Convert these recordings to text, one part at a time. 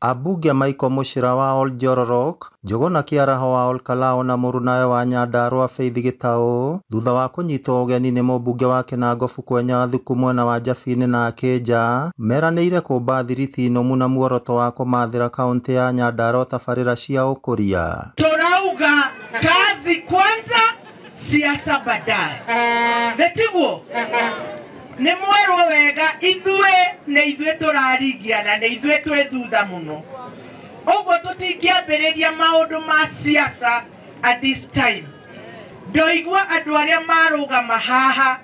Ambunge Michael Muchira wa Oljororok, Njũgũna Kĩaraho wa Olkalau na mũrunawe wa Nyandarua Faith Gĩtaũ thutha wa kũnyitwo ũgeni nĩ mũmbunge wa Kinangofu Kwenya Wathuku mwena wa Njabini na Akĩnja meranĩire kũmba thiriti nũmu na muoroto wa kũmathĩra kaũntĩ ya Nyandarua tabarĩra cia ũkũria. Turauga kazi kwanza, siasa baadaye. Nĩtiguo? Nĩ mwerwo wega ithuĩ nĩ ithuĩ tũraringia na nĩ ithuĩ twĩ thutha mũno. Ũguo tũtingĩambĩrĩria maũndũ ma siasa at this time. Ndoigua andũ arĩa marũgama haha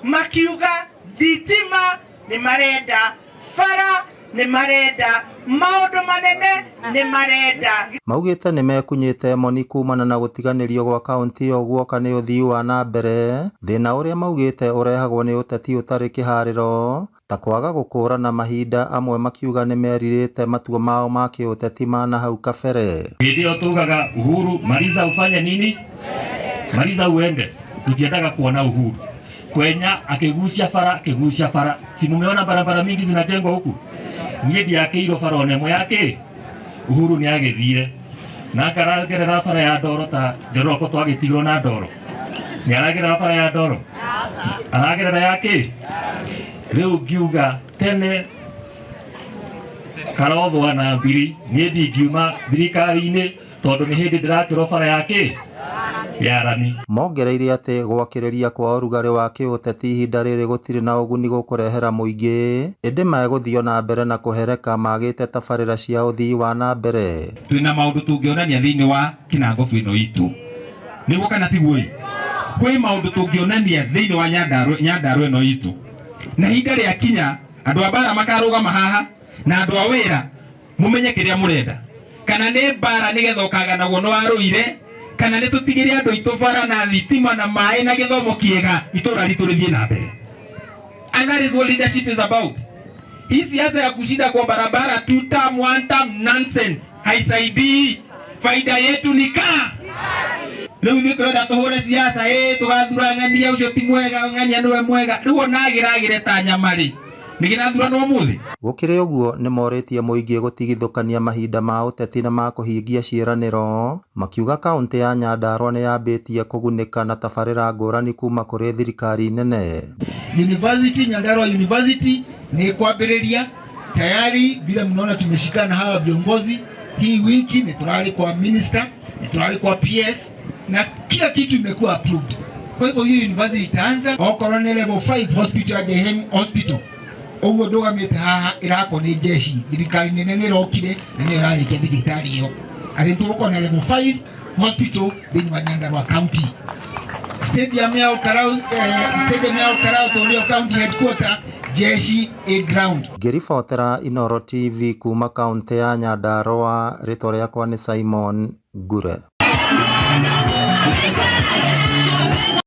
makiuga thitima nĩ marenda, bara nĩ marenda, maũndũ manene nĩ marenda. Maugĩte nĩmekunyĩte moni kumana na gũtiganĩrio gwa kaũntĩ ĩyo guoka nĩ ũthii wa na mbere, thĩna ũrĩa maugĩte ũrehagwo nĩ ũteti ũtarĩ kĩharĩro ta kwaga gũkũrana mahinda amwe makiuga nĩmerirĩte matua mao ma kĩũteti ma nahau kabere. Hĩndĩ ĩyo tugaga Uhuru maliza ufanye nini? Maliza uende. Tutiendaga kuona Uhuru. Kwenya akigucia bara, akigucia bara. Si mumeona barabara mingi zinajengwa huku? Niĩ ndiakĩirwo bara ona ĩmwe yake. Uhuru nĩ agĩthire. Na akaragerera bara ya ndoro ta Njoroko twagĩtigwo na ndoro. Nĩ aragerera bara ya ndoro? Aragerera ya kĩ? Rĩu ngiuga tene Karothwa na Mbiri niĩ ndingiuma thirikari-inĩ tondũ nĩ hĩndĩ ndĩrakĩrwo bara ya kĩ? Ya rami. Mongereire atĩ gwakĩrĩria kwa ũrugarĩ wa kĩũteti ihinda rĩrĩ gũtirĩ na ũguni gũkũrehera mũingĩ ĩndĩ megũthiĩ na mbere na kũhereka magĩte tabarĩra cia ũthii wa na mbere. Twĩna maũndũ tũngĩonania thĩinĩ wa Kinangofu ĩno itũ, nĩguo kana tiguo? Kwĩ maũndũ tũngĩonania thĩinĩ wa Nyandarua ĩno itũ, na ihinda rĩakinya andũ a bara makarũgama haha na andũ a wĩra mumenye kĩrĩa mũrenda, kana nĩ bara nĩgetha ũkaganagwo nĩ warũire, kana nĩ tũtigĩre andũ aitũ bara na thitima na maĩ na gĩthomo kĩega, itũra ritũ rĩthiĩ na mbere. And that is what leadership is about. Hii siasa ya kushinda kwa barabara two term, one term nonsense haisaidii. Faida yetu ni kaa. Rĩu ithuĩ tũrenda tũhũre siasa, tũgathura ng'ania ũcio ti mwega, ng'ania nĩwe mwega. Rĩu ona agĩragĩre ta nyama rĩ, nĩ gĩrathuranwo ũmũthĩ? Gũkĩrĩ ũguo nĩmorĩtie mũingĩ gũtigithũkania mahinda ma ũteti na ma kũhingia ciĩranĩro, makiuga kaũntĩ ya Nyandarua nĩyambĩtie kũgunĩka na tabarĩra ngũrani kuma kũrĩ thirikari nene. University, Nyandarua University ni kwambĩrĩria tayari, vile mnaona tumeshikana hawa viongozi hii wiki, ni turari kwa minister, ni turari kwa PS na kila kitu imekuwa approved. Kwa hivyo hiyo university itaanza okorwo ni level 5 hospital ya JM Hospital ũguo ndũgamĩte haha ĩrakwo nĩ jeshi, thirikari nene nĩ ĩrokire na nĩyo ĩrarĩkia thibitarĩ ĩyo. Atĩ tũgũkorwo na level 5 hospital thĩinĩ wa Nyandarua County. Stadium ya Olkalau, stadium ya Olkalau tondũ nĩyo county headquarter, jeshi ĩ ground. Ngĩribotera Inooro TV kuma kaũntĩ ya Nyandarua, rĩtwa rĩakwa nĩ Simon Ngure.